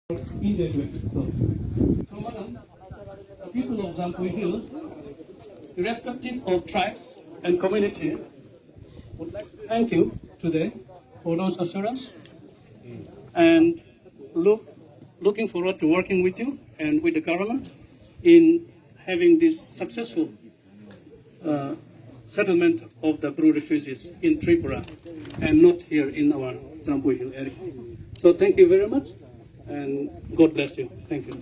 So, madam, the people of Jampui Hill, irrespective of tribes and community, would like to thank you today for those assurance and looking forward to working with you and with the government in having this successful settlement of the Bru refugees in Tripura and not here in our Jampui Hill area. So thank you very much and God bless you. Thank you.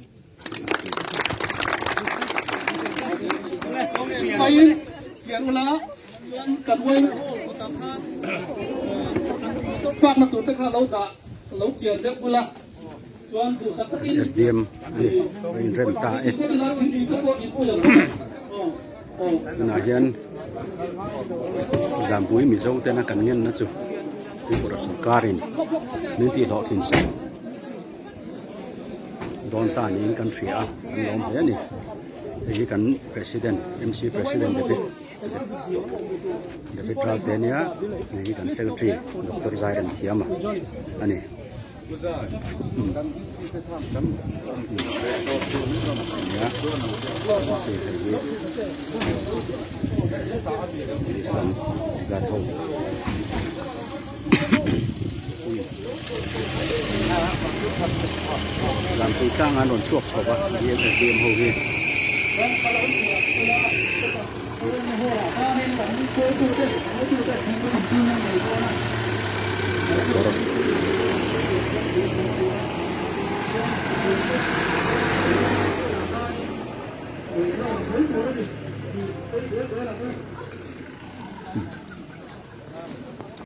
SDM ani a inrem ta e tunah hian Zampui Mizo tena kan ngenna chu Tripura sawrkarin min tih hlawhtlin sak dawn ta niin kan hria a kan lawm hle a ni hei hi kan President MC President David David Ralte ania hei hi kan Secretary Doctor Zairemthiama a ni. Lampui tlangah an rawn chhuak chho va DSSDM ho hi. Motor.